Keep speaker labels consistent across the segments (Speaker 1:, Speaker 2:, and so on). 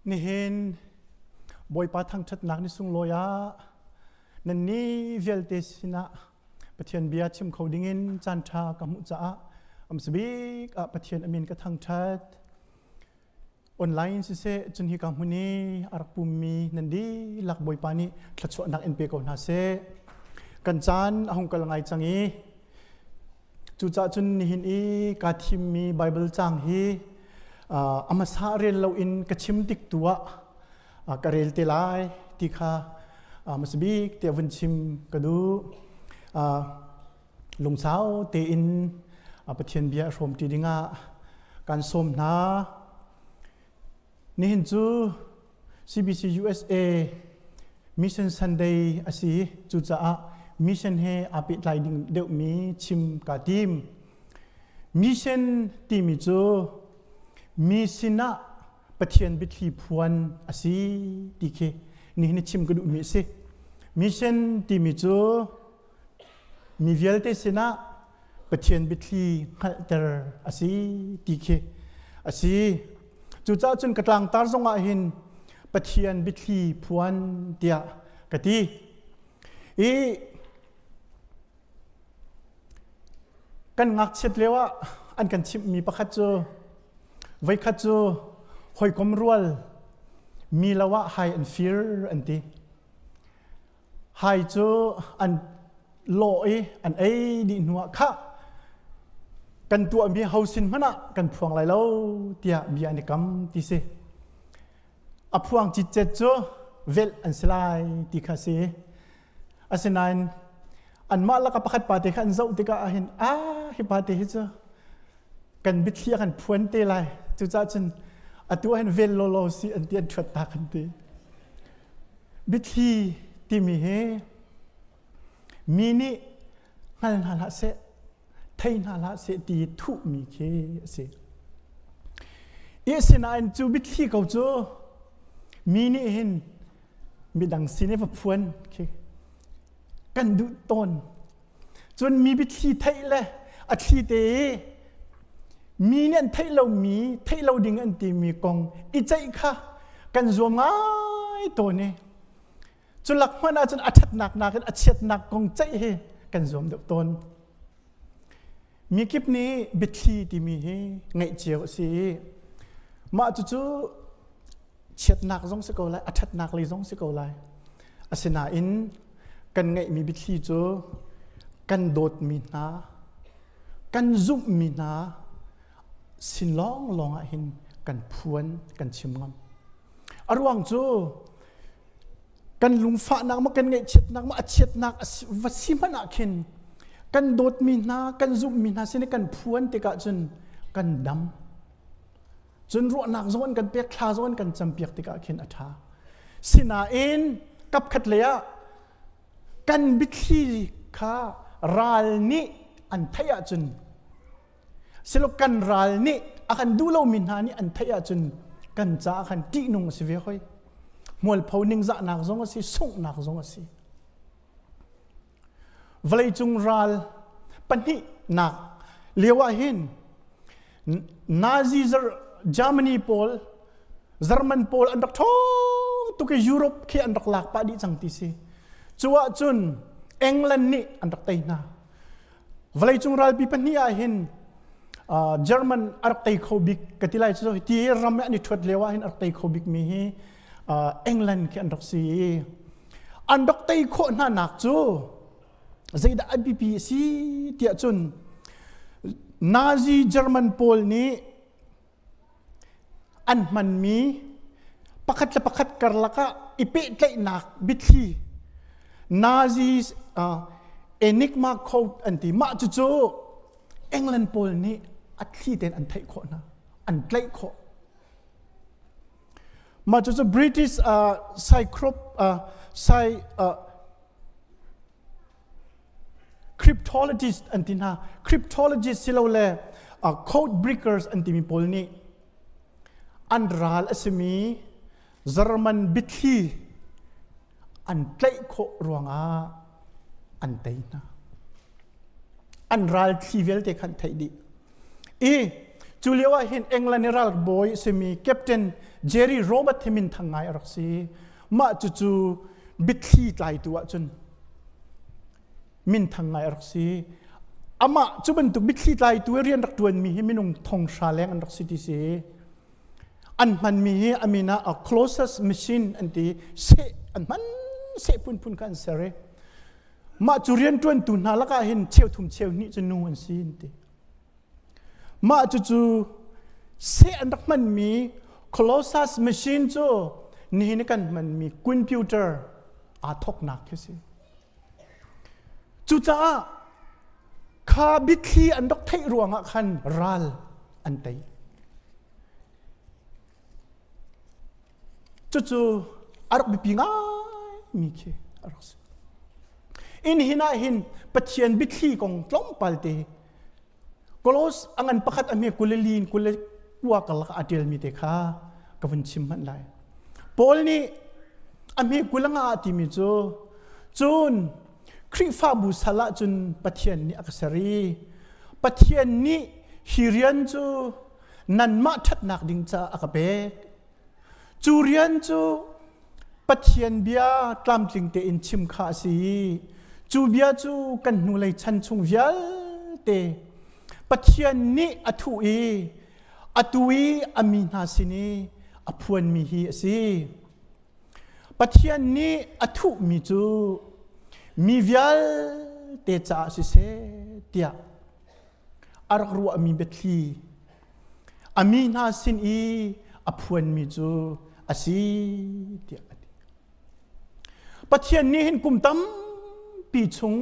Speaker 1: Nihin Bawipa thangṭhatnak ni sunglawi ah nannih vialte sinah Pathian bia chim kho dingin caanṭha ka hmuh caah amsabik ah Pathian amin ka thangṭhat. Online siseh cun hika hmun i a rak pummi nan dihlak Bawipa nih thluachuahnak in pe ko hna seh. Kan caan a hung kal ngai cang i cucaah cun nihin i kaa thimmi Baibal caang hi a hmasa rel loin ka chim tik tu ah ka rel te lai ti kha hmasa bik tiah vun chim ka duh. Lungsau tein Pathian bia hrawmṭi dingah kan sawm hna. Nihin cu CBC USA Mission Sunday a si. Cucaah mission he aa pehtlai ding deuhmi chim kaa tim. Mission timi cu mi sinah Pathian biathli phuan a si ti khi nihin i chim ka duhmi a si. Mission timi cu mi vialte sinah Pathian biathli hngalhter a si ti khi a si. Cucaah cun ka tlangtar zongah hin Pathian biathli phuan tiah ka ti. I kan ngakchiat lio ah an kan chimhmi pakhat cu voikhat cu hawikom rual mi lo ah hai an fir an ti. Hai cu an lawh i an ei dih hnuah khah kan tuahmi ho sin hmanh ah kan phuang lai lo tiah bia an i kam ti si. A phuang citcet cu velh an si lai ti kha si. Asinain anmah laka pakhat pa te kha an zoh tikah ahhin a hi pa te hi cu kan biathli a kan phuan te lai cucaah cun atu ahhin vel lawlaw si an ti an ṭhuat ta kan ti. Biathli timi hi mi nih hngal hna hlah seh, thei hna hlah seh ti thuhmi khi a si. Asinain cu biathli ko cu mi nih hin midang sin i va phuan khi kan duh tawn. Cun mi biathli theih le a thli te i mi nih an theih lomi, theih lo ding an timi kong i ceih kha kan zuam ngai tawn i cu lak hmanh ahcun a ṭhatnak nakin a chiatnak kong ceih hi kan zuam deuh tawn. Mi kip nih biathli timi hi ngeih cio a si i mah cucu chiatnak zong si ko lai, a ṭhatnak lei zong si ko lai. Asinain kan ngeihmi biathli cu kan dawtmi hna, kan zumhmi hna sin lawnglawng ah hin kan phuan, kan chim ngam. A ruang cu kan lungfahnak maw kan ngaihchiatnak maw a chiatnak va si hmanh ah khin kan dawtmi hna, kan zumhmi hna sin i kan phuan tikah cun kan dam. Cun ruahnak zong an kan pek, thla zong an kan campiak tikah khin a ṭha. Sinain kapkhat lei ah kan biathli kha ral nih an theih ahcun silo kan ral nih a kan duh lomi hna nih an theih ahcun kan caah khan ṭihnung a si ve hoi. Hmualpho ningzahnak zong a si, sunghnak zong a si. Vawleicung ral pahnihnak lio ah hin Nazi Germany pawl German pawl an rak ṭhawng tuk i Europe khi an rak lak pah dih cang ti si. Cu ahcun England nih an rak tei hna. Vawleicung ralpi pahnih ah hin German a rak tei kho bik ka ti lai cu ti ram an i ṭhuat lio ah hin a rak tei kho bik mi hi England khi an rak si i an rak tei khawh hna nak cu zeidah a biapi a si tiah cun Nazi German pawl nih an hmanmi pakhat le pakhat karlak ah i pehtlaihnak biathli Nazi Enigma code an ti mah cucu England pawl nih a thli tein an theih khawh hna an tlaih khawh Mah cucu British cryptologist an ti hna. Cryptologist silole code breakers an timi pawl nih an ral a simi German biathli an tlaih khawh ruangah an tei hna. An ral thli vialte khan theih dih. I cu lio ah hin England i ralbawi simi Captain Jerry Robert hi minthang ngai a rak si. Mah cucu biathli tlaitu ahcun minthang ngai a rak si. Amah cu bantuk biathli tlaitu i rian rak ṭuanmi hi minung thong hra leng an rak si ti si. An hmanmi hi a min ah a closest machine an ti. Seh an hman seh phunphun kha an ser i mah cu rianṭuantu hna lakah hin cheuthum cheu hnih cu nu an si an ti. Mah cucu seh an rak hmanmi Colossus machine cu nihin i kan hmanmi computer aa thawknak khi si. Cucaah kha biathli an rak theih ruangah khan ral an tei. Cucu a rak biapi ngaimi khi a rak si. Inn hin ah hin Pathian biathli kong tlawmpal te Kolos a ngan pakhat a hme kuleli in kule kua karlak ah a ṭialmi te kha ka vun chim hmanh lai. Paul nih a hme kulanga ah timi cu cun Khrihfabu sal ah cun Pathian nih a ka ser i Pathian nih hi rian cu nanmah ṭhatnak ding caah a ka pek. Cu rian cu Pathian bia tlamtling tein chim kha a si i cu bia cu kan hnulei chan chung vialte Pathian nih a thuh i atu i a mi hna sin i a phuanmi hi a si. Pathian nih a thuhmi cu mi vialte caah siseh tiah a rak ruahmi biathli a mi hna sin i a phuanmi cu a si tiah a ti. Pathian nih hin kum tampi chung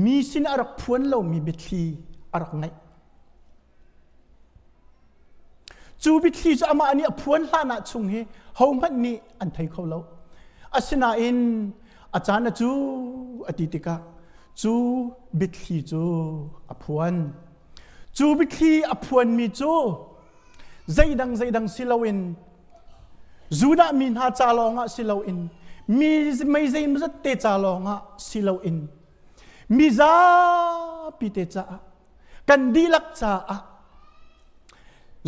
Speaker 1: mi sin a rak phuan lomi biathli a rak ngeih. Cu biathli cu amah nih a phuan hlan ah chung hi hohmanh nih an thei kho lo. Asinain a caan a cu a ti tikah cu biathli cu a phuan. Cu biathli a phuanmi cu zeidang zeidang si loin Judah mi hna ca lawngah si loin mi mei zeimazat te ca lawngah si loin mi zapi te caah kan dihlak caah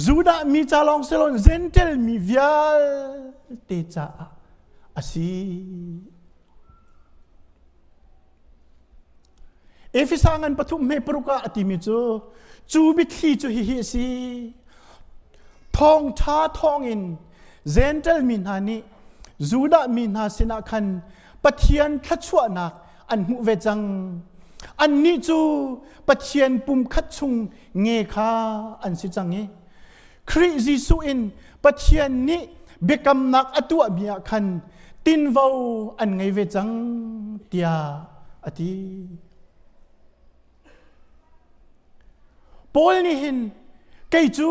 Speaker 1: Judah mi ca lawng si loin Gentel mi vialte caah a si. Efesa ngan pathum hme paruk ah a timi cu cu biathli cu hihi a si. Thawngṭha thawngin Gentel mi hna nih Judah mi hna sinah khan Pathian thluachuahnak an hmuh ve cang. Annih cu Pathian pumkhat chung nge kha an si cang i Khrih Jesuh in Pathian nih biakamnak a tuahmi ah khan tinvo an ngei ve cang tiah a ti. Paul nih hin kei cu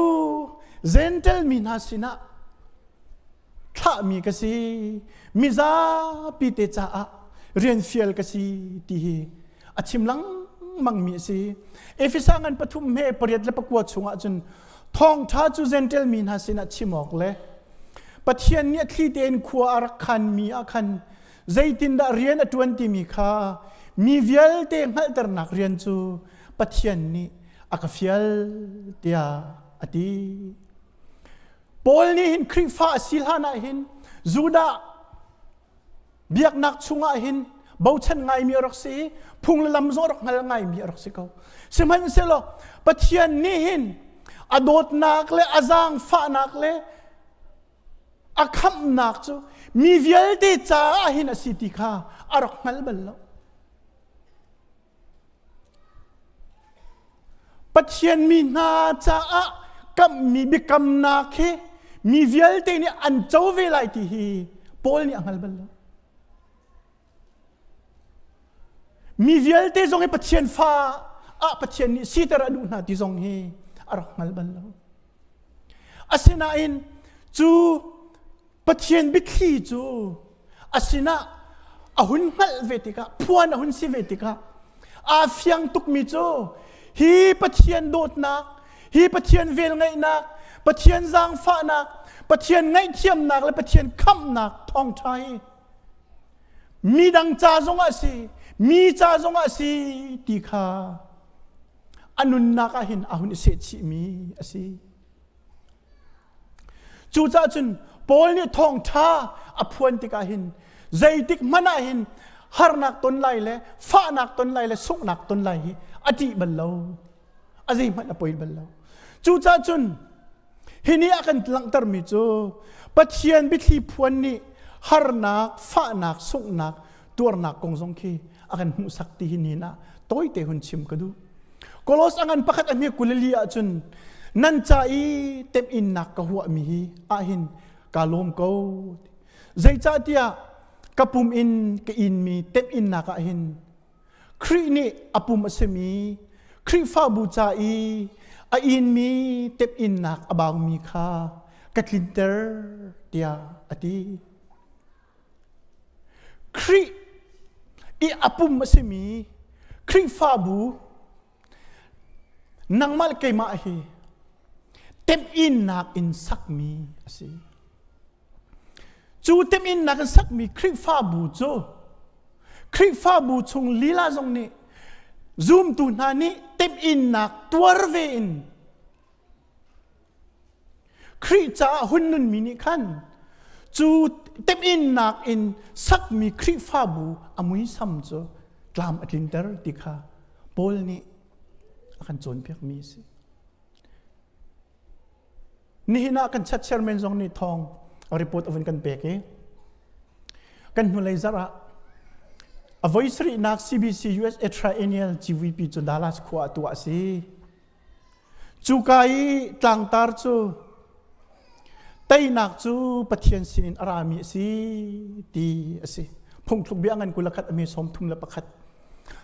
Speaker 1: Gentel mi hna sinah thlahmi ka si, mizapi te caah rian fial ka si ti hi a chim lengmangmi a si. Efesa ngan pathum he pariat le pakua chungah cun thawngṭha cu Gentel mi hna sinah chim awk le Pathian nih a thli tein khua a rak khanmi ah khan zeitindah rian a ṭuan timi kha mi vialte hngalhternak rian cu Pathian nih a ka fial tiah a ti. Paul nih hin Khrihfa a si hlan ah hin Judah biaknak chungah hin bochan ngaimi a rak si i phung le lam zong a rak hngal ngaimi a rak si ko. Sihmanhsehlaw Pathian nih hin a dawtnak le a zaangfahnak le a khamhnak cu mi vialte caah hin a si ti kha a rak hngal bal lo. Pathian mi hna caah kamhmi biakamnak hi mi vialte nih an co ve lai ti hi Paul nih a hngal bal lo. Mi vialte zong hi Pathian fa ah Pathian nih siter a duh hna ti zong hi a rak hngal bal lo. Asinain cu Pathian biathli cu a sinah a hun hngalh ve tikah phuan a hun si ve tikah aa fiang tukmi cu hi Pathian dawtnak hi Pathian velngeihnak Pathian zaangfahnak Pathian ngaihthiamnak le Pathian khamhnak thawngṭha hi midang ca zongah si mi ca zongah si ti kha a nunnak ah hin a hun i sehchihmi a si. Cucaah cun Paul nih thawngṭha a phuan tikah hin zeitik hmanh ah hin harnak ton lai le fahnak ton lai le sunghnak ton lai hi a ṭih bal lo. A zeihmanh a poi bal lo. Cucaah cun hi ni a kan langhtermi cu Pathian biathli phuan nih harnak, fahnak, sunghnak, tuarnak kong zong khi a kan hmuhsak ti hi ni ah tawite hun chim ka duh. Kolos a ngan pakhat a hme kulili ahcun nan ca i temhinnak ka huahmi hi ahhin ka lawm ko. Zeicahtiah ka pum in ka inmi temhinnak ah hin Khrih nih a pum a simi Khrihfabu ca i a inmi temhinnak a baumi kha ka tlinter tiah a ti. Khrih i a pum a simi Khrihfabu nangmah le keimah hi temhinnak in sakmi a si. Cu temhinnak in sakmi Khrihfabu cu Khrihfabu chung lila zong nih zumtu hna nih temhinnak tuar ve in Khrih caah hun nunmi nih khan cu temhinnak in sakmi Khrihfabu a muisam cu tlam a tlinter ti kha Paul nih a kan cawnpiakmi a si. Nihin ah kan chat chairman zong nih thawng a report a vun kan pek i kan hnulei zarh ah a voi sarihnak CBC USA Triennial GVP cu Dallas khua ah tuah a si. Cuka i tlangtar cu teinak cu Pathian sinin a rami a si ti a si. Phungthluk bia ngan 21 a mi 31.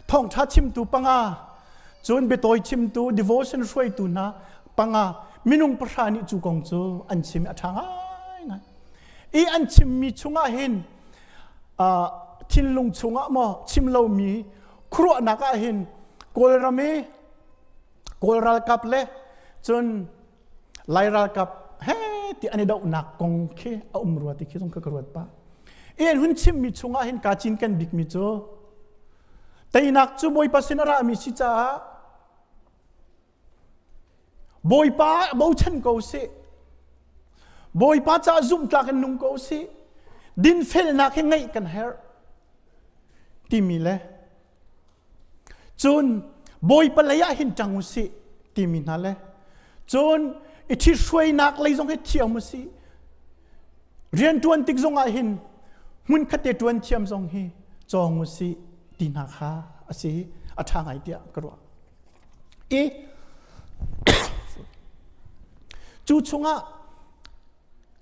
Speaker 1: Thawngṭha chimtu panga, cun biatawi chimtu, devotion hruaitu hna panga, minung pahra nih cu kong cu an chim a ṭha ngaingai. I an chimmi chungah hin thinlung chungah maw chim lomi khuaruahnak ah hin Kawlram i Kawl ralkap le cun Lai ralkap he ti an i dohnak kong khi a um rua ti khi zong ka ruat pah. I an hun chimmi chungah hin kaa cinken bikmi cu teinak cu Bawipa sin a rami si caah Bawipa bochan ko sih. Bawipa caah zumhtlak in nung ko sih. Dinfelnak hi ngeih kan herh timi le Cun Bawipa lei ah hin ṭang u sih timi hna le cun i ṭhithruainak lei zong hi thiam u sih. Rianṭuan tik zong ah hin hmunkhat te ṭuan thiam zong hi cawng u sih ti hna kha a si a ṭha ngai tiah ka ruah. I cu chungah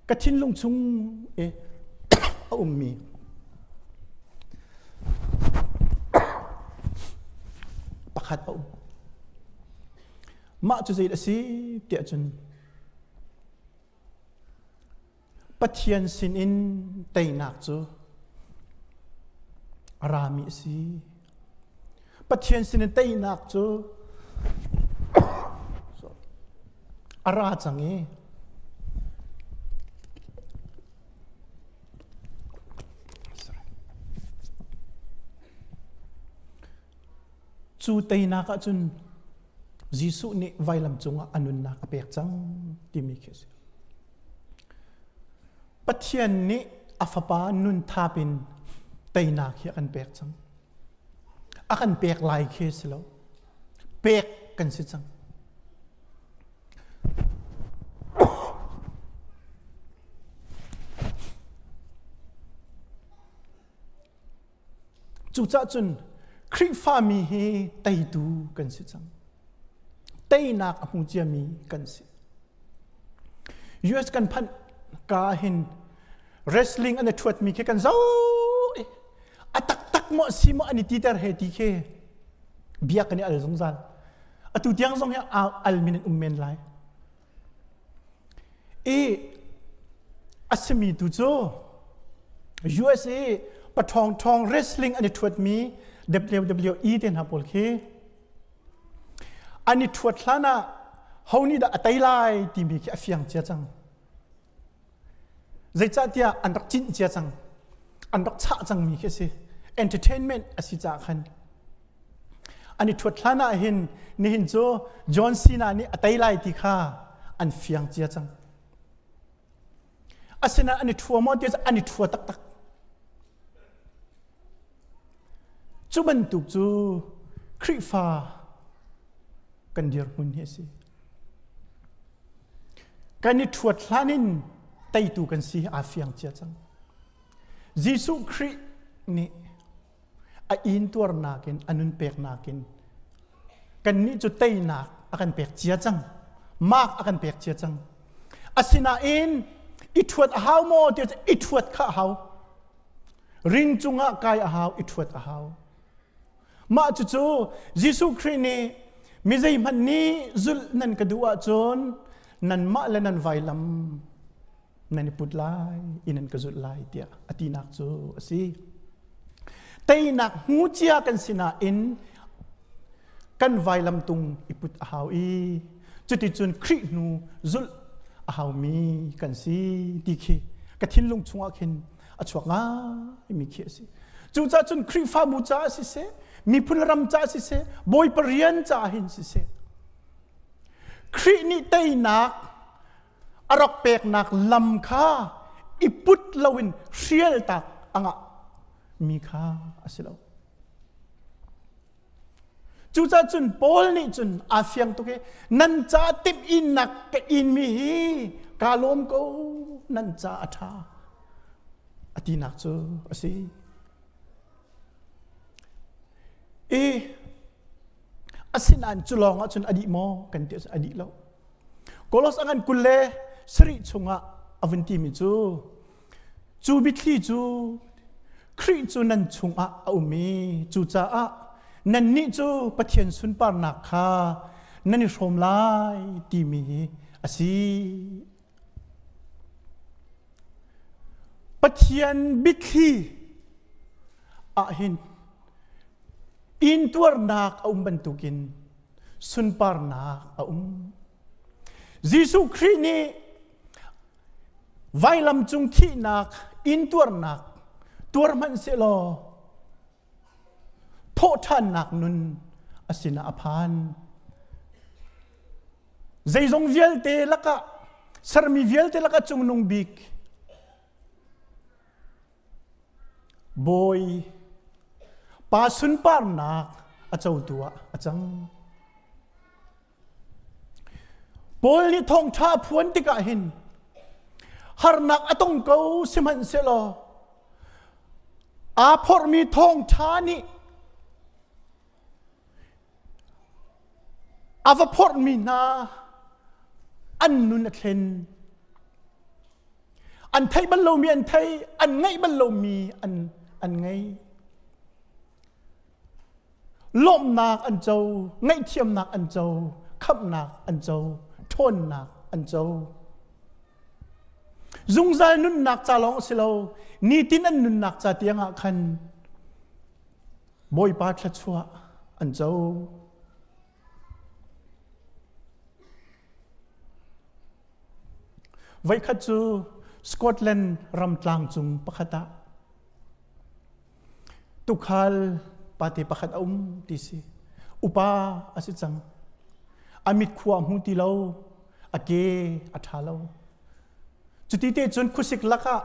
Speaker 1: ka thinlung chung i a ummi pakhat a um. Mah cu zei a si tiah cun Pathian sinin teinak cu a rami a si. Pathian sinin teinak cu a ra cang i cu teinak ahcun Jesuh nih vailam cungah a nunnak a pek cang timi khi a si. Pathian nih a fapa nun thap in teinak hi a kan pek cang. A kan pek lai khi a si lo. Pek kan si cang. Cucaah cun Khrihfami hi teitu kan si cang. Teinak a hmu ciami kan si. US kan phanh ka hin wrestling an i ṭhuatmi khi kan zoh i a taktak maw si maw an i titer he ti khi bia kan i al zungzal. Atu tiang zong hi al min in um men lai. I a simi tu cu USA paṭhawng ṭhawng wrestling an i ṭhuatmi WWE te hna pawl khi an i ṭhuat hlan ah ho nih dah a tei lai timi khi a fiang cia cang. Zeicahtiah an rak cinh cia cang. An rak chah cangmi khi a si. Entertainment a si caah khan. An i ṭhuat hlan ah hin nihin cu John Cena nih a tei lai ti kha an fiang cia cang. Asinain an i ṭhua maw ti an i ṭhua taktak. Cu bantuk cu Khrihfa kan dirhmun hi a si. Kan i ṭhuat hlan in teitu kan si aa fiang cia cang. Jesuh Khrih nih a intuarnak in a nun peknak in kannih cu teinak a kan pek cia cang. Mark a kan pek cia cang. Asinain i ṭhuat a hau maw ti i ṭhuat kha a hau. Ring cungah kai a hau, i ṭhuat a hau. Mah cucu Jesuh Khrih nih mi zeihmanh nih zulh nan ka duh ahcun nanmah le nan vailam nan i put lai i nan ka zulh lai tiah a tinak cu a si. Teinak hmu cia kan si nain kan vailam tung i put a hau i cuticun Khrih hnu zulh a haumi kan si ti khi ka thinlung chungah khin a chuak ngaimi khi a si. Cucaah cun Khrihfabu caah siseh, miphun ram caah siseh, Bawipa rian caah hin siseh, Khrih nih teinak a rak peknak lam kha i put loin hrialtak a ngah mi kha a si lo. Cucaah cun Paul nih cun aa fiang tuk i nan ca timh innak ka inmi hi kaa lawm ko nan ca a ṭha a tinak cu a si. I asinain cu lawng ah cun a dih maw kan ti a dih lo. Kolos a ngan 27 chungah a vun timi cu Cu biathli cu Khrih cu nan chungah a um i cucaah nannih cu Pathian sunparnak kha nan i hrawm lai timi hi a si. Pathian biathli ah hin intuarnak a um bantukin sunparnak a um. Jesuh Khrih nih Vailam cung thihnak intuarnak tuar hmanh sehlaw thawhṭhannak nun a sinah a phan. Zeizong vialte lakah sermi vialte lakah cungnung bik Bawi pa sunparnak a cotu ah a cang. Paul nih thawngṭha a phuan tikah hin harnak a tong ko sihmanhsehlaw aa phorhmi thawngṭha nih a va phorhmi hna an nun a thlen. An theih bal lomi an thei, an ngaih bal lomi an ngei. Lawmhnak an co, ngaihthiamnak an co, khamhnak an co, ṭhawnnak an co. Zungzal nunnak ca lawng a si lo, nitin an nunnak ca tiangah khan Bawipa thluachuah an co. Voikhat cu Scotland ram tlangcung pakhat ah Tukhal pate pakhat a um ti si. Upa a si cang. A mit khua a hmu ti lo. A ke a ṭha lo. Cuti te cun khuasik lakah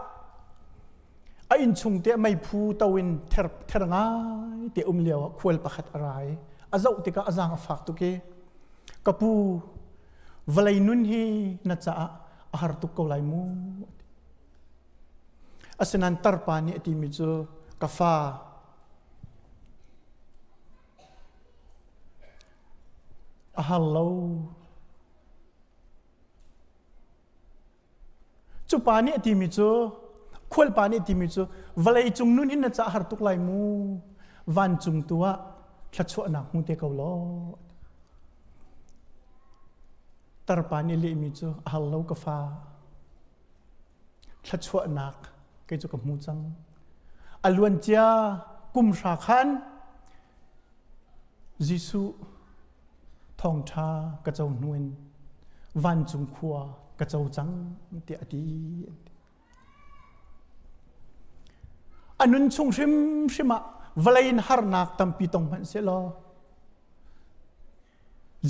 Speaker 1: a innchung te meiphu to in ther, ther ngai te um lio ah khual pakhat a ra i a zoh tikah a zaang a fak tuk i ka pu vawlei nun hi na caah a har tuk ko lai mu Asinain tarpa nih a timi cu ka fa a har lo. Cu pa nih a timi cu khualpa nih a timi cu vawlei cung nun hin na ca har tuk lai mu vancung tu ah thluachuahnak hmu te ko law. Tarpa nih lehmi cu a har lo ka fa. Thluachuahnak kei cu ka hmu cang. A luancia kum hra khan Jesuh thawngṭha ka co hnu in vancung khua ka co cang tiah a ti. A nun chung hrimhrim ah vawlei in harnak tampi tong hmanh sehlaw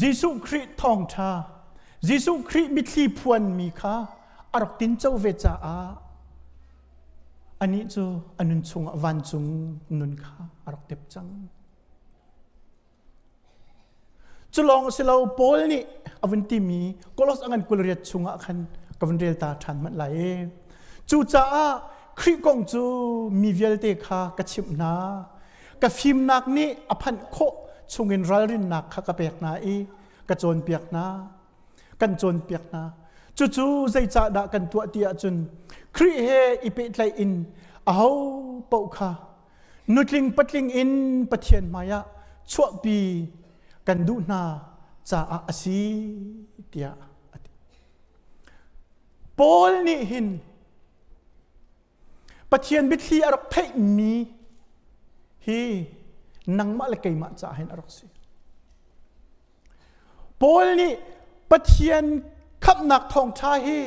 Speaker 1: Jesuh Khrih thawngṭha, Jesuh Khrih mitthli phuanmi kha a rak tinco ve caah anih cu a nun chungah vancung nun kha a rak tep cang. Cu lawng si lo Paul nih a vun timi Kolos a ngan 28 chungah khan ka vun rel ta ṭhan hmanh lai i cucaah Khrih kong cu mi vialte kha ka chimh hna. Ka fimnak nih a phanh khawh chungin ralrinnak kha ka pek hna i ka cawnpiak hna. Kan cawnpiak hna. Cucu zeicahdah kan tuah ti ahcun Khrih he i pehtlaih in aho paoh kha nutling patling in Pathian hmaiah chuahpi kan duh hna caah a si tiah a ti. Paul nih hin Pathian biathli a rak theihmi hi nangmah le keimah caah hin a rak si. Paul nih Pathian khamhnak thawngṭha hi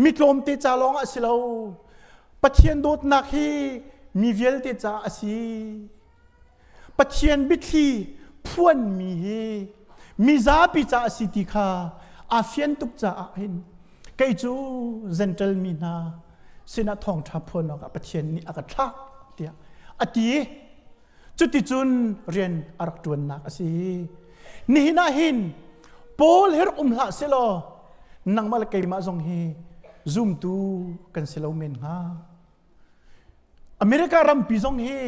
Speaker 1: mi tlawmte ca lawngah a si lo. Pathian dawtnak hi mi vialte caah a si. Pathian biathli phuanmi hi mi zapi caah a si ti kha aa fian tuk caah hin kei cu Gentile mi hna sinah thawngṭha phuan awkah Pathian nih a ka thlah tiah a ti. Cuticun rian a rak ṭuannak a si. Nihin ah hin Paul hi rak um hlah selaw nangmah le keimah zong hi zumtu kan si lo men hnga. America rampi zong hi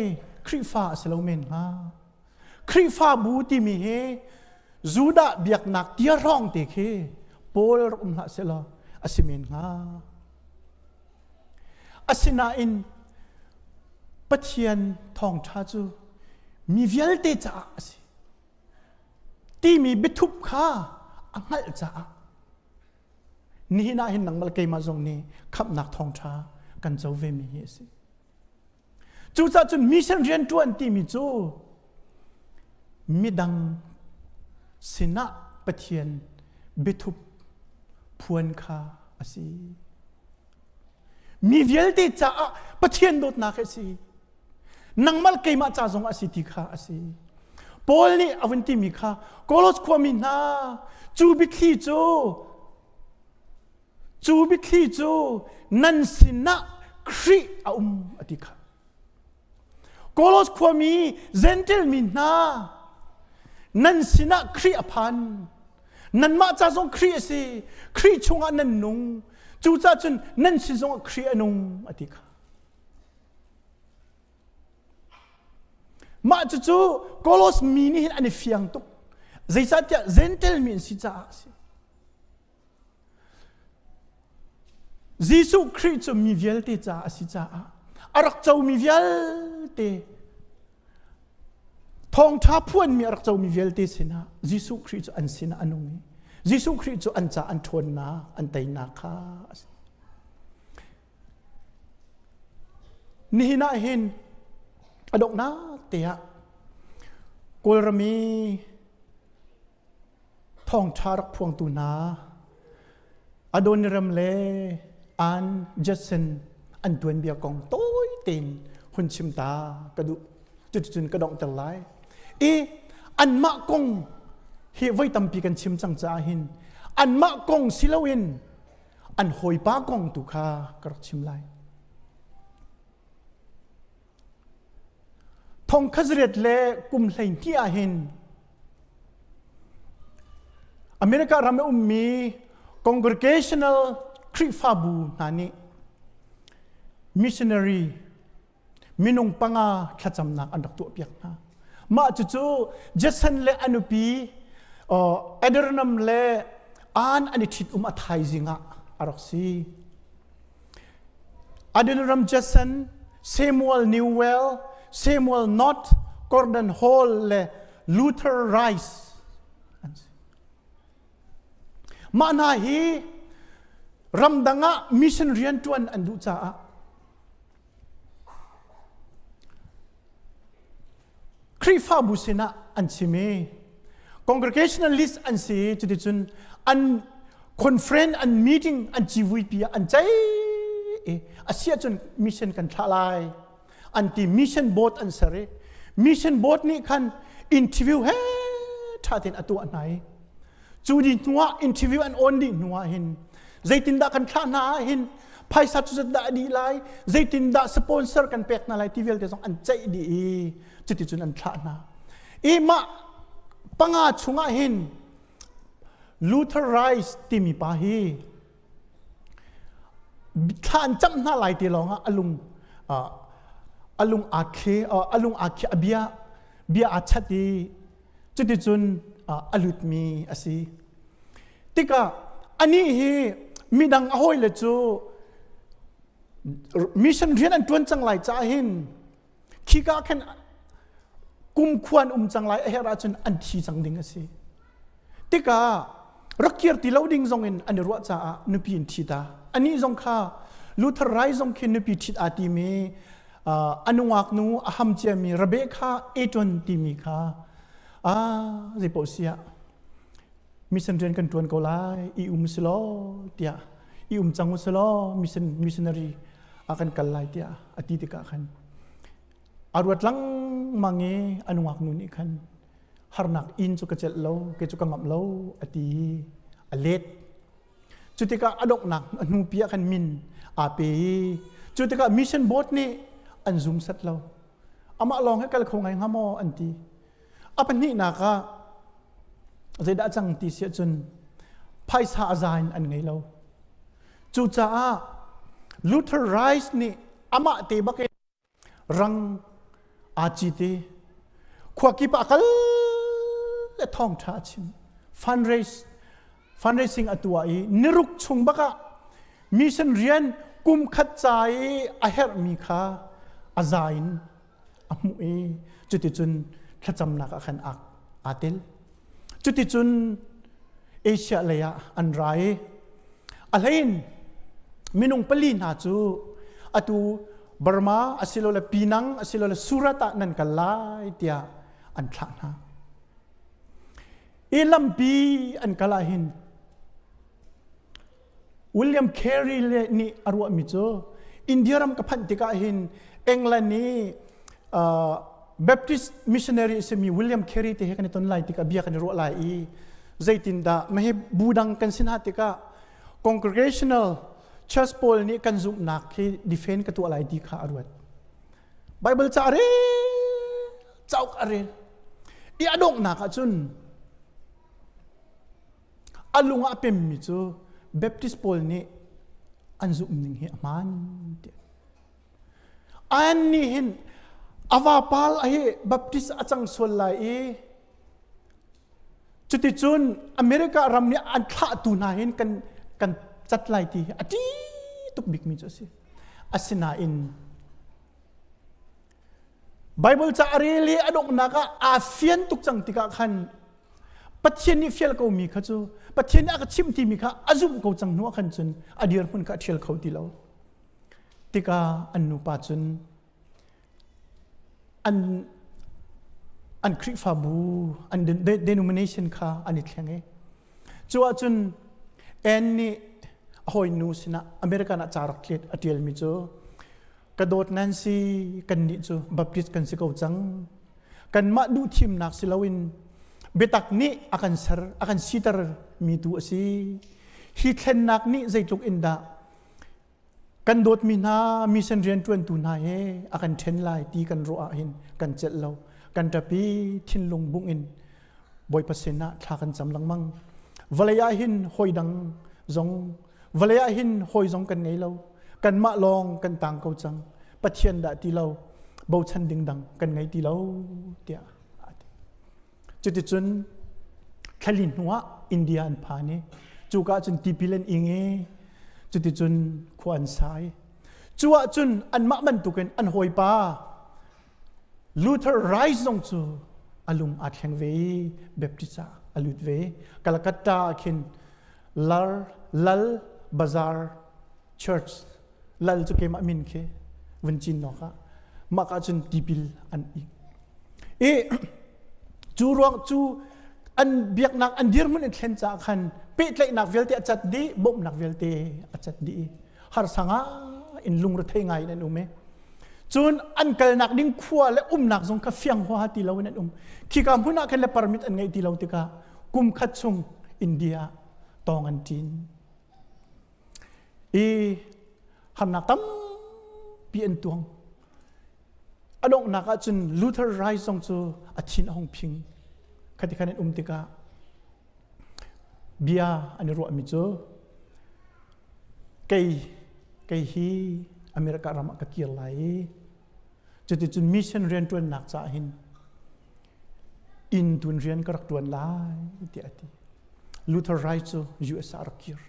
Speaker 1: Khrihfa a si lo men hnga. Khrihfabu timi hi Judah biaknak tia hrawng te khi Paul rak um hlah selaw a si men hnga. Asinain Pathian thawngṭha cu mi vialte caah a si timi biathup kha a hngalh caah nihin ah hin nangmah le keimah zong nih khamhnak thawngṭha kan co ve mi hi a si. Cucaah cun mission rianṭuan timi cu midang sinah Pathian biathup phuan kha a si. Mi vialte caah Pathian dawtnak a si. Nangmah keimah ca zong a si ti kha a si. Paul nih a vun timi kha Kolos khuami hna cu biathli cu Cu biathli cu nan sinah Khrih a um a ti kha. Kolos khuami Gentil mi hna nan sinah Khrih a phan. Nanmah ca zong Khrih a si. Khrih chungah nan nung. Cucaah cun nan sin zongah Khrih a nung a ti kha. Mah cucu Kolos mi nih hin an i fiang tuk. Zeicahtiah Gentil mi an si caah a si. Jesuh Khrih cu mi vialte caah a si caah a rak comi vialte thawngṭha phuanmi a rak comi vialte sinah Jesuh Khrih cu an sinah a nung i Jesuh Khrih cu an ca an ṭhawnnak an teinak kha a si. Nihin ah hin a donghnak te ah Kawlram i Thawngṭha rak phuangtu hna Adoniram le Ann Judson an tuanbia kong tawi tein hun chim ta ka duh. Cuticun ka donghter lai. I anmah kong hi voi tampi kan chim cang caah hin anmah kong si loin an hawipa kong tu kha ka rak chim lai. Thong khat le kum 12 ah hin America ram i ummi congregational Khrihfabu hna nih missionary minung panga thlacamnak an rak tuahpiak hna. Mah cucu Jason le a nupi Adoniram le Ann an i ṭhit-um a thaizing ah a rak si. Adoniram Judson, Samuel Newell, Samuel Knott, Gordon Hall le Luther Rice an si. Mah hna hi ramdang ah mission rianṭuan an duh caah Khrihfabu sinah an chim i congregationalist an si i cuticun an conference an meeting an civuipi ah an ceih i a si ahcun mission kan thlah lai an ti. Mission board an ser i mission board nih khan interview he ṭha tein a tuah hna i cu dih hnuah, interview an on dih hnuah hin. Zeitindah kan thlah hna ah hin phaisa cu zat dah a dih lai, zeitindah sponsor kan pek hna lai ti vialte zong an ceih dih i cuticun an thlah hna. I mah panga chungah hin Luther Rice timi pa hi thla an camh hna lai ti lawngah alung alung aa thli alung aa khi a bia bia aa chat i cuticun a lutmi a si. Tikah anih hi midang a hawile cu mission rian an ṭuan cang lai caah hin khika khan kumkhua an um cang lai a herh ahcun an thi cang ding a si. Tikah rak kir ti lo ding zong in an i ruah caah nupi in thi ta. Anih zong kha Luther Rai zong khi nupi ṭhit aa timi a nungak nu a ham ciami Rebecca Eaton timi kha a zeipaoh siah mission rian kan ṭuan ko lai i um si law tiah i um cang u si law mission missionary a kan kal lai tiah a ti tikah khan a ruat lengmang i a nungak nu nih khan harnak inn cu ka celh lo ke cu ka ngamh lo a ti i a let. Cu tikah a donghnak a hnupi ah khan min aa pe i cu tikah mission board nih an zum set lo. Amah lawng he kal kho ngai hnga maw an ti. A pahnihnak ah zeidah cang ti si ahcun phaisa a za in an ngei lo. Cucaah Luther Rice nih amah te bak in rang aa cit i khua kip ah a kal le thawngṭha a chim. Fundraise fundraising a tuah i niruk chung bak ah mission rian kum khat ca i a herhmi kha a za in a hmuh i cuticun thlacamnak ah khan aa tel. Cuticun Asia lei ah an ra i a hlein minung pali hna cu atu Burma asilole Pinang asilole Surat ah nan kal lai tiah an thlah hna. I lampi an kal ah hin William Carey le nih a ruahmi cu India ram ka phanh tikah hin England i Baptist missionary a simi William Carey te he kan i ton lai tikah bia kan i ruah lai i zeitindah mahi bu dang kan sin ha tikah congregational church pawl nih kan zumhnak hi defend ka tuah lai ti kha a ruat. Bible ca a rel, cauk a rel. I a donghnak ahcun A lung ah a pemmi cu Baptist pawl nih an zumh ning hi a hmaan ti. An nih hin a vapal a hi Baptist a cang sual lai i cuticun America ram nih an thlahtu hna hin kan kan cat lai ti hi a ṭih tuk bikmi cu a si. Asinain Bible ca a rel i a donghnak ah aa fian tuk cang tikah khan Pathian nih fial ko mi kha cu Pathian nih a ka chimh timi kha a zumh ko cang hnu ah khan cun a dirhmun kha a ṭhial kho ti lo. Tikah an nupa cun an an Khrihfabu an denomination kha an i thleng i cu ahcun Ann nih a hawinu sinah American ah ca rak tlet a ṭialmi cu Ka dawt Nancy, kannih cu Baptist kan si ko cang. Kanmah duhthimnak si loin biatak nih a kan ser, a kan siter mi tu a si. Hi thlennak nih zeitluk in dah kan dawtmi hna mission rianṭuantu hna he a kan ṭhen lai ti kan ruah ahhin kan celh lo. Kan ṭap i thinlung bungh in Bawipa sinah thla kan cam lengmang. Vawlei ah hin hawi dang zong Vawlei ah hin hawi zong kan ngei lo. Kanmah lawng kan tang ko cang. Pathian dah ti lo, bochan ding dang kan ngei ti lo, tiah a ti. Cuticun thlali hnuah India an phan i cuka cun tipil an ing i cuticun khua an sa i cu ahcun anmah bantukin an hawipa Luther Rice zong cu a lung aa thleng ve i Baptist ah a lut ve. Calcutta ah khin Lar Lal Bazar Church Lal cu keimah min khi vun cin nawk ah mah ka cun tipil an ing. I cu ruang cu an biaknak an dirhmun an thlen caah khan pehtlaihnak vialte a cat dih bawmhnak vialte a cat dih harsa ngai in lungrethei ngai in an um i cun an kalnak ding khua le umnak zong kha fiang huaha ti lo in an um khika hmun ah khan le permit an ngeih ti lo tikah kum khat chung India tawng an ṭin. I harnak tampi an tuang. A donghnak ah cun Luther Rice zong cu a thin a hung phing. Khati khan an um tikah bia an i ruahmi cu kei kei hi America ram ah ka kir lai i cuticun mission rianṭuannak caah hin inn tun rian ka rak ṭuan lai tiah a ti. Luther Rice cu US ah a rak kir.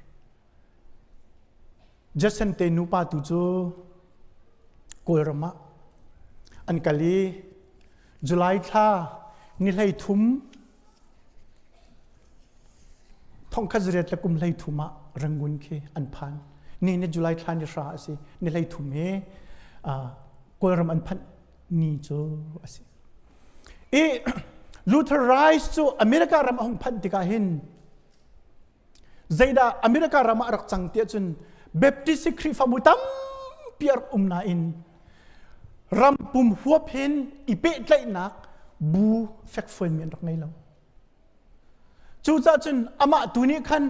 Speaker 1: Judson te nupa tu cu Kawlram ah an kal i July thla ni 13 1913 ah Rangoon khi an phan. Ni ni July thla ni 9 a si. Ni 13 hi Kawlram an phanh ni cu a si. I Luther Rice cu America ram a hung phanh tikah hin Zeidah America ram ah a rak cang tiah cun Baptist Khrihfabu tampi a rak um nain ram pum huap hin i pehtlaihnak bu fekfuanmi an rak ngei lo. Cucaah cun amah tu nih khan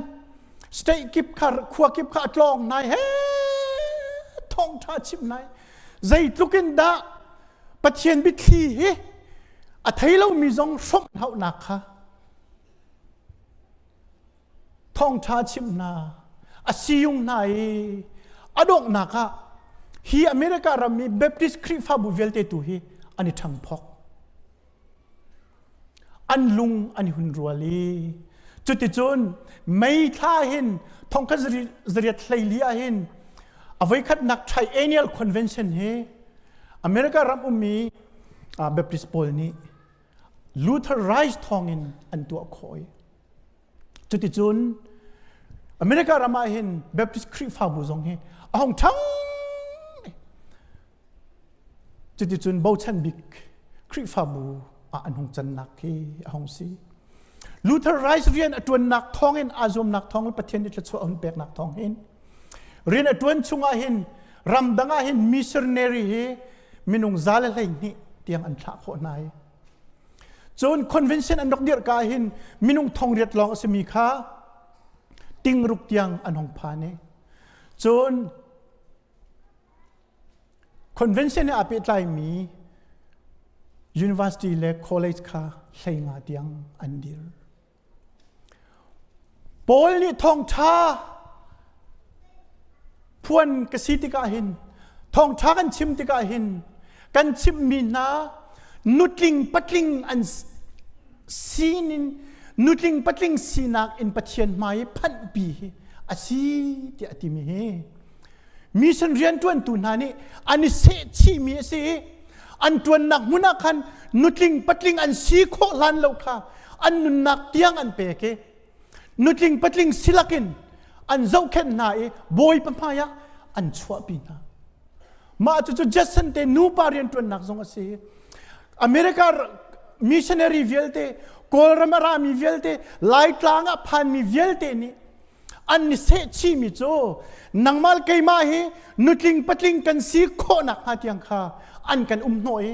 Speaker 1: state kip kha khua kip kha a tlawng nai he thawngṭha chim nai zeitluk in dah Pathian biathli hi a thei lomi zong hrawmh hauhnak kha Thawngṭha chimh hna, a siyung hna i a donghnak ah hi America ram i Baptist Khrihfabu vialte tu hi an i ṭhangphok. An lung an i hun rual i cuticun May thla hin 1924 ah hin a voikhatnak Triennial Convention hi America ram ummi Baptist pawl nih Luther Rice thawngin an tuah khawh i cuticun America ram ah hin Baptist Khrihfabu zong hi a hung ṭhang. Cuticun bochan bik Khrihfabu ah an hung cannak khi a hung si. Luther Rice rian a ṭuannak thawngin aa zuamnak thawng le Pathian nih thluachuah a hun peknak thawng hin rian a ṭuan chungah hin ramdang ah hin missionary hi minung 112 tiang an thlah khawh hna i cun convention an rak dirh ka hin minung 8,000 lawng a simi kha 6,000 tiang an hong phan i cun convention he aa pehtlaimi university le college kha 15 tiang an dir. Paul nih thawngṭha phuan ka si tikah hin thawngṭha kan chim tikah hin kan chimhmi hna nutling patling an sinin nutling patling sinak in Pathian hmai i phanhpi hi a si tiah a timi hi mission rianṭuantu hna nih an i sehchihmi a si i an ṭuannak hmun ah khan nutling patling an si khawh hlan lo kha an nunnak tiang an pek i nutling patling silakin an zohkhenh hna i bawipa hmaiah an chuahpi hna. Mah cucu Judson te nupa rianṭuannak zong a si. America missionary vialte, Kawlram a rami vialte, Laitlang ah phanmi vialte nih an i sehchihmi cu nangmah keimah hi nutling patling kan si khawh nakhnga tiang kha an kan um hnawh i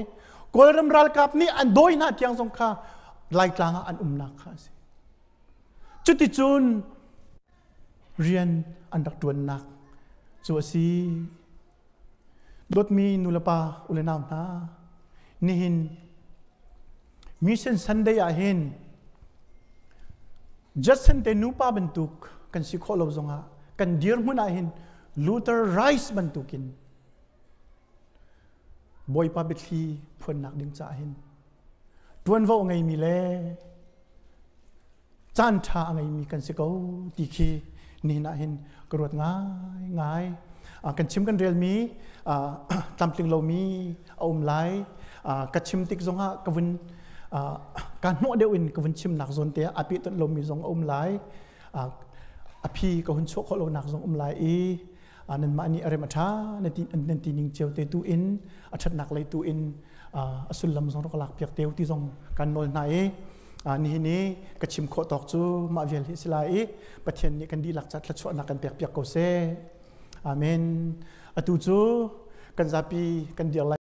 Speaker 1: Kawlram ralkap nih an dawi hna tiang zong kha Laitlang ah an umnak kha a si. Cuticun rian an rak ṭuannak cu a si. Dawtmi nulepa ule nau hna, nihin Mission Sunday ah hin Judson te nupa bantuk kan si khawh lo zongah kan dirhmun ah hin Luther Rice bantukin Bawipa biathli phuannak ding caah hin ṭuanvo ngeimi le caan ṭha a ngeimi kan si ko ti khi nihin ah hin ka ruat ngai ngai. Kan chim kan relmi tlamtling lomi a um lai. Ka chim tik zongah ka vun ka hnawh deuh in ka vun chimnak zawn te ah a pehtonh lomi zong a um lai, a phi ka hun chuah khawh lonak zong um lai i nanmah nih a rem a ṭha nan ti ning cio te tu in a ṭhatnak lei tu in a sullam zong rak lak piak teu ti zong kan nawl hna i nihin i ka chim khawh tawk cu mah vial hi si lai i Pathian nih kan dihlak ca thluachuahnak kan pek piak ko seh. Amen. Atu cu kan zapi kan dir lai.